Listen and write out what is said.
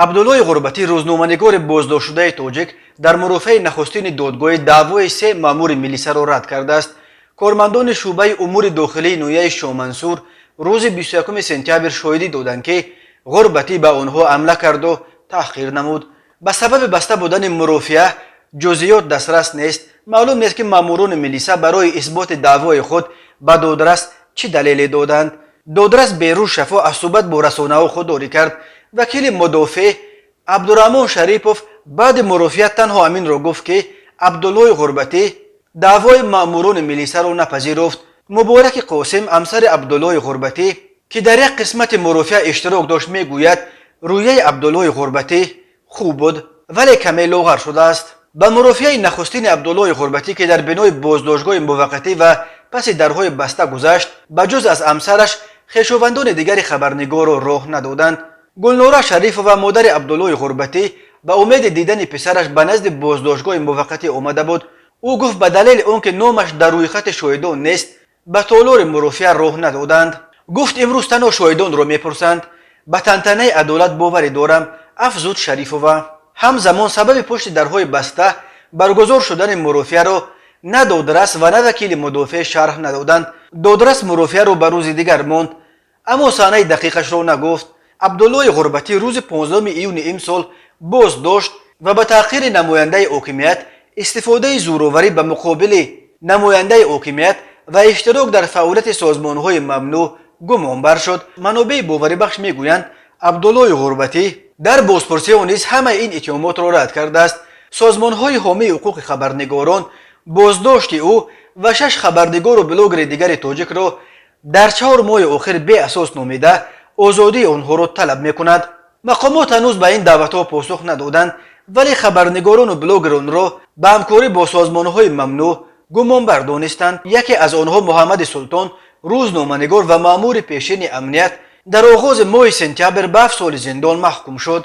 Абдуллои Ғурбатӣ, рӯзноманигори боздоштшудаи тоҷик, дар мурофиаи нахустини додгоҳи даъвои се маъмури милисаро рад кардааст. Кормандони шӯъбаи умури дохилии ноҳияи Шомансур рӯзи 21 сентябр шоҳидӣ доданд, ки Ғурбатӣ ба онҳо ҳамла карду таҳқир намуд. Ба сабаби баста будани мурофиа ҷузъиёт дастрас нест. Маълум нест, ки маъмурони милиса барои исботи даъвои худ ба додрас чӣ далеле доданд. Додрас Берӯз Шафо аз суҳбат бо расонаҳо худдорӣ кард. Вакили мудофеъ Абдураҳмон Шарипов баъди мурофиа танҳо ҳаминро гуфт, ки Абдуллои Ғурбатӣ даъвои маъмурони милисаро напазируфт. Мубораки Қосим, ҳамсари Абдуллои Ғурбатӣ, ки дар як қисмати мурофиа иштирок дошт, мегӯяд, рӯяи Абдуллои Ғурбатӣ хуб буд, вале каме лоғар шудааст. Ба мурофиаи нахустини Абдуллои Ғурбатӣ, ки дар бинои боздоштгоҳи муваққатӣ ва паси дарҳои баста гузашт, ба ҷуз аз ҳамсараш хешовандони дигари хабарнигорро роҳ надоданд. Гулнора Шарифова, модари Абдуллои Ғурбатӣ, ба умеди дидани писараш ба назди боздоштгоҳи муваққатӣ омада буд. Ӯ гуфт, ба далели он ки номаш дар рӯйхати шоҳидон нест, ба толори мурофиа роҳ надоданд. Гуфт, имрӯз танҳо шоҳидонро мепурсанд. Ба тантанаи адолат боварӣ дорам, афзуд Шарифова. Ҳамзамон сабаби пушти дарҳои баста баргузор шудани мурофиаро на додрас ва на вакили мудофеъ шарҳ надоданд. Додрас мурофиаро ба рӯзи дигар монд, аммо санаи дақиқашро нагуфт. Абдуллои Ғурбатӣ рӯзи 15 июни имсол боздошт ва ба таҳқири намояндаи ҳокимият, истифодаи зӯроварӣ ба муқобили намояндаи ҳокимият ва иштирок дар фаъолияти созмонҳои мамнӯъ гумонбар шуд. Манобеи боварибахш мегӯянд, Абдуллои Ғурбатӣ дар бозпурсиҳо низ ҳамаи ин иттиҳомотро рад кардааст. Созмонҳои ҳомии ҳуқуқи хабарнигорон боздошти ӯ ва шаш хабарнигору блогери дигари тоҷикро дар 4 моҳи охир беасос номида, озодии онҳоро талаб мекунад. Мақомот ҳанӯз ба ин даъватҳо посух надоданд, вале хабарнигорону блогеронро ба ҳамкорӣ бо созмонҳои мамнӯъ гумонбар донистанд. Яке аз онҳо, Муҳаммади Султон, рӯзноманигор ва маъмури пешини амният, дар оғози моҳи сентябр ба 7 соли зиндон маҳкум шуд.